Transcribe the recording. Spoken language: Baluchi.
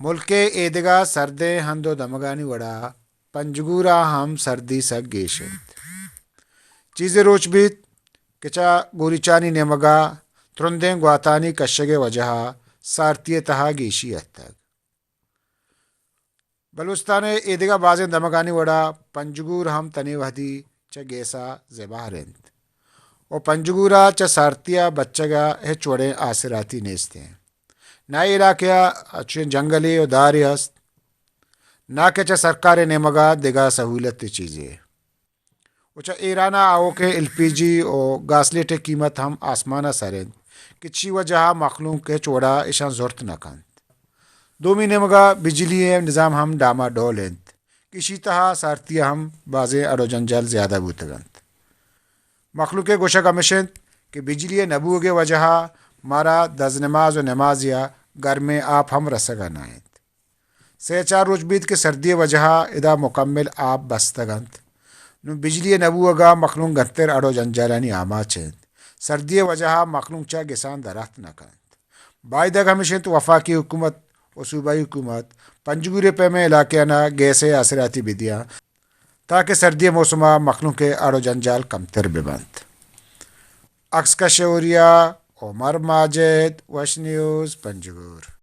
ملک ءِ ایدگہ سردیں ہند ءُ دمگانی وڑا پنجگور ءَ ہم سردی سک گیش انت۔ چیزے روچ بیت کہ چہ گوریچانی نیمگ ءَ ترندیں گواتانی کشگ ءِ وجہ ءَ سارتی ءِ تہا گیشی اتگ۔ بلوچستان ءِ ایدگہ بازیں دمگانی وڑا پنجگور ہم تنی وہدی چہ گیس ءَ زبہر انت ءُ پنجگور ءَ چہ سارتی ءَ بچگ ءِ ہچ وڑیں آسراتی نیست انت۔ نہ اے علاقہ ءَ اچیں جنگلے ءُ دارے است، نہ کہ چہ سرکار ءِ نیمگ ءَ دگہ سہولت ءِ چیزے۔ ءُ چہ ایران ءَ آؤکیں ایل پی جی ءُ گاسلیٹ ءِ قیمت ہم آسمان ءَ سر انت کہ چی وجہ ءَ مخلوق ہچ وڑا اشاں زرت نہ کنت۔ دومی نیمگ ءَ بجلی ءِ نظام ہم ڈاماڈول انت کہ اشی تہا سارتی ءَ ہم بازیں اڑ ءُ جنجال زیادہ بوتگ انت۔ مخلوق ءِ گوشگ ہمیش انت کہ بجلی ءِ نہ بوگ ءِ وجہ ءَ مارا دزنماز ءُ نمازی ءَ گرمیں آپ ہم رسگ ءَ نہ انت۔ سے چار روچ بیت کہ سردی ءِ وجہ ءَ ادا مکمل آپ بستگ انت۔ نوں بجلی ءِ نہ بوگ ءَ مخلوق گنتر اڑ ءُ جنجالانی آماچ انت۔ سردی ءِ وجہ ءَ مخلوق چہ گسان در اتک نہ کنت۔ بائدگ ہمیش انت وفاقی حکومت ءُ صوبائی حکومت پنجگور ءِ پیمیں علاقہاں گیس ءِ آسراتی بدیاں تاکہ سردی ءِ موسم ءَ مخلوق ءِ اڑ ءُ جنجال کمتر بہ بنت۔ عکس کش ءُ ہوریا، عمر ماجد، وش نیوز، پنجگور۔